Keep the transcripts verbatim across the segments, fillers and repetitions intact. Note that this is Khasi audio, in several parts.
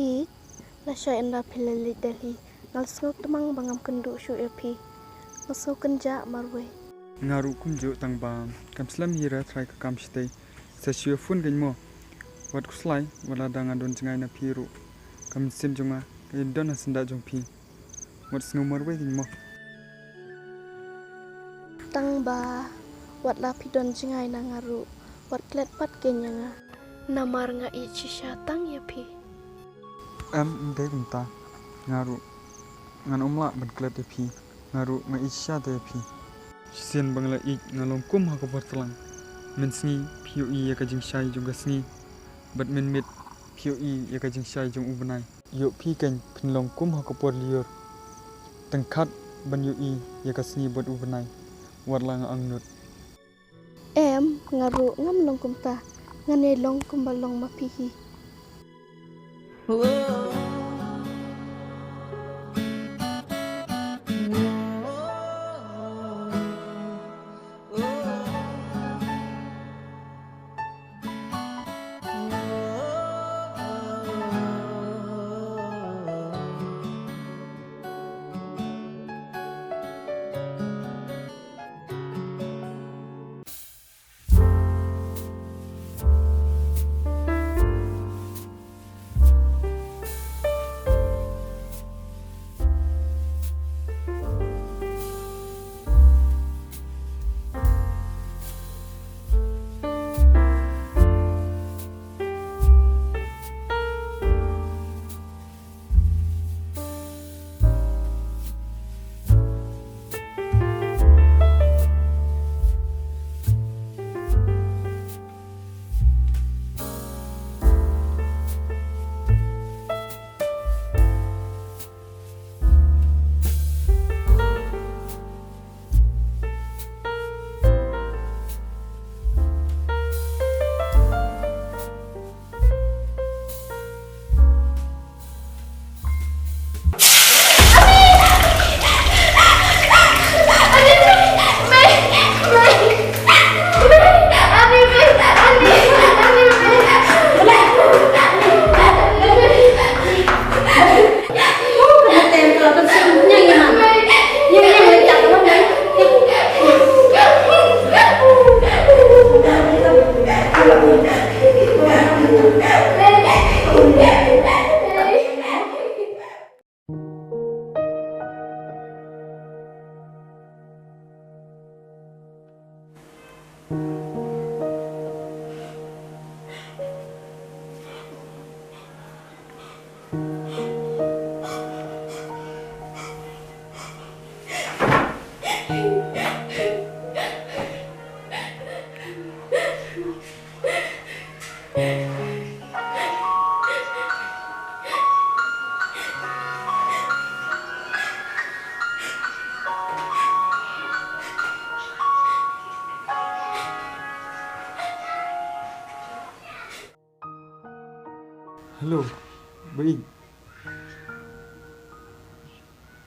Ïeit, lashai ynda phi la leit Delhi, nga la sngew tymmen ba ngam kynduh shuh ïa phi. Nga sngew kynjah marwei. Nga ruh kumjuh, tang ba kam slem hi re trai ka kam shatei. Sa shu ïa phone kein mo. Wat khuslai, wat lada nga don jngai na phi ruh, ka mynsiem jong nga ka ïadon ha syndah jong phi. Wat sngew marwei kein mo. Tang ba wat la phi don jngai na nga ruh, wat klet pat kein ïa nga. Namar nga ïeit shisha tang ïa phi. Em, ym dei kumta. Nga ruh ngan ym lah ban klet ïa phi. Nga ruh nga ïeit shisha te ïa phi. Shisien ba nga la ïeit nga long kum ha ka por tlang. Mynsngi phi ïohi ïa ka jingshai jong ka sngi, bad mynmiet phi ïohi ïa ka jingshai jong u bnai. Ïoh phi kein phin long kum ha ka por lyiur. Tyngkhat ban ïohi ïa ka sngi bad u bnai, wat la nga angnud. Em, nga ruh ngam long kumta. Ngan ïai long kumba long ma phi hi. Hello, ba ïeit.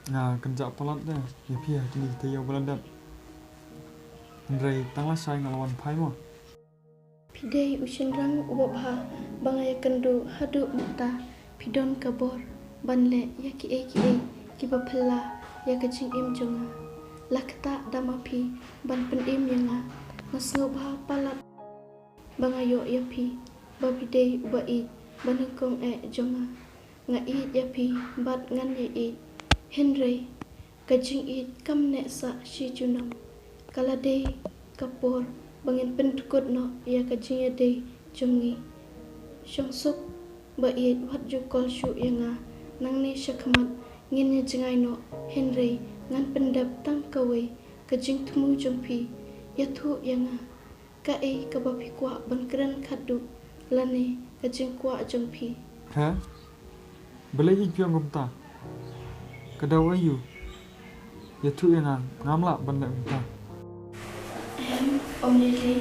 Nga kynjah palat de ïa phi ha kine ki taïew ba la dep. Hynrei tang lashai nga la wan phai mo. Phi dei u shynrang uba bha ba nga ïakynduh haduh mynta. Phi don ka bor ban leh ïa kiei kiei kiba phylla ïa ka jingim jong nga. La ktah da ma phi ban pynim ïa nga. Nga sngewbha palat ba nga ïoh ïa phi, ba phi dei uba ïeit ba nyngkong eh jong nga. Nga ïeit ïa phi bad ngan ïa ïeit. Hynrei ka jingïeit kam neh sah shi junom. Ka la dei ka por ba ngin pyndkut noh ïa ka jingïadei jong ngi. Shong suk ba ïeit, wat ju call shuh ïa nga. Nangne shakhmat ngin ïa jngai noh, hynrei ngan pyndep tang kawei, ka jingthmu jong phi. Ïathuh ïa nga. Kaei kaba phi kwah ban kren khatduh lane ka jingkwah jong phi? He? Balei ïeit phi ong kumta? Ka daw aïu? Ïathuh ïa nga, ngam lah ban leh kumta. Em, ym lei lei,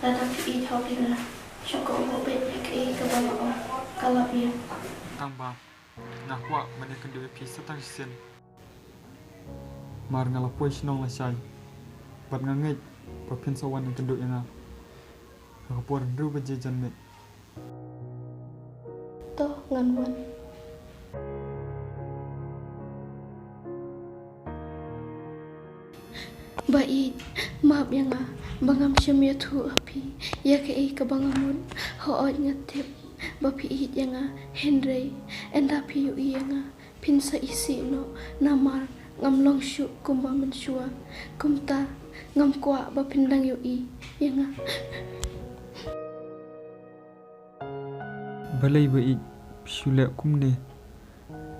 lada phi ïeit ha u dei na, shu kohnguh beit ïa kaei kaba nga ong, ka lap ïa. Tang ba nga kwah ban ïakynduh ïa phi sa tang shisien. Mar nga la poi shnong lashai bad nga ngeit ba phin sa wan ïakynduh ïa nga ha ka por hynriew baje janmiet. To ngan wan. Ba ïeit, map ïa nga ba ngam shym ïathuh ha phi ïa kaei kaba nga mut. Hooid, nga tip ba phi ïeit ïa nga, hynrei ynda phi ïohi ïa nga phin sa isih noh, namar ngam long shuh kumba mynshuwa. Kumta ngam kwah ba phin dang ïohi ïa nga. Balei ba ïeit phi shu leh kumne?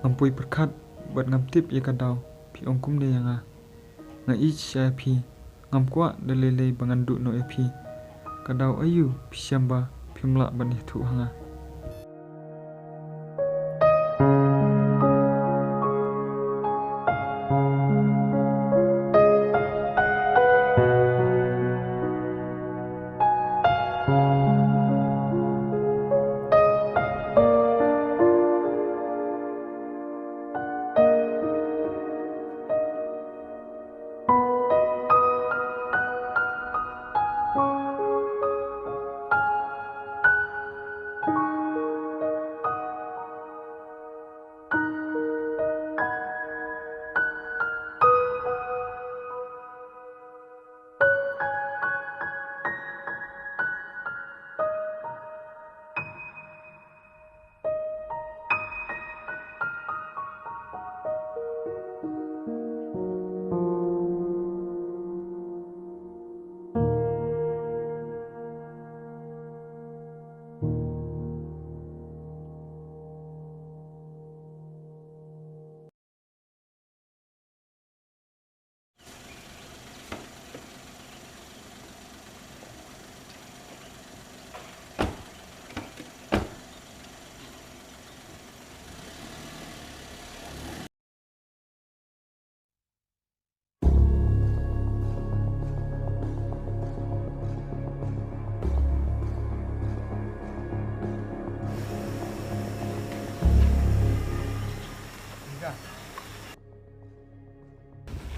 Ngam poi pyrkhat bad ngam tip ïa ka daw phi ong kumne ïa nga. Nga ïeit shisha ïa phi, ngam kwah da lei lei ba ngan duh noh ïa phi. Ka daw aïu phi shem ba phim lah ban ïathuh ha nga?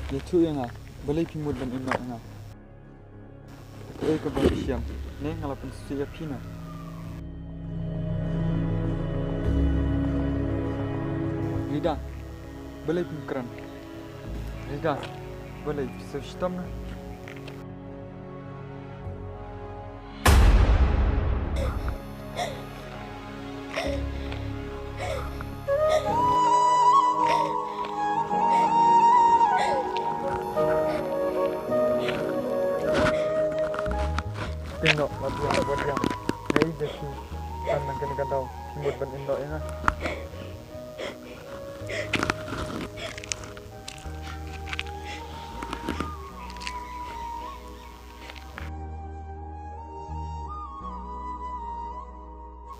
Ïathuh ïa nga, balei phi mut ban im noh ïa nga? Kaei kaba phi shem ne nga la pynsngewsih ïa phi na? Rida, balei phim kren? Rida, balei phi sngewshitom na? Tieng noh, la biang, la biang. Nga ïeit ïa phi. Tang nang kane ka daw phi mut ban im noh ïa nga?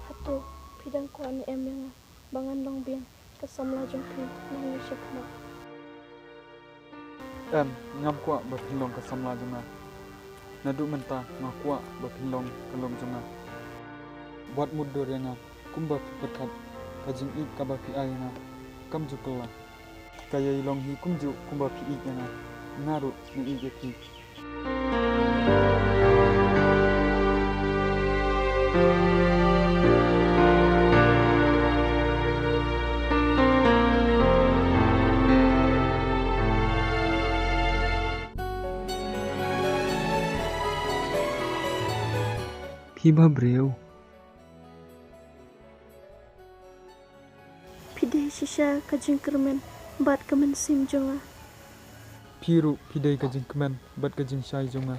Hato phi dang kwah ne em ïa nga ba ngan long biang ka samla jong phi nangne shakhmat? Em, ngam kwah ba phin long ka samla jong nga. Naduh mynta nga kwah ba phin long ka lok jong nga. Wat mutdur ïa nga kumba phi pyrkhat, ka jingïeit kaba phi ai ïa nga kam ju kylla. Ka ïai long hi kumjuh kumba phi ïeit ïa nga, nga ruh nga ïeit ïa phi. Phi ba briew. Phi dei shisha ka jingkyrmen bad ka mynsiem jong nga. Phi ruh phi dei ka jingkmen bad ka jingshai jong nga.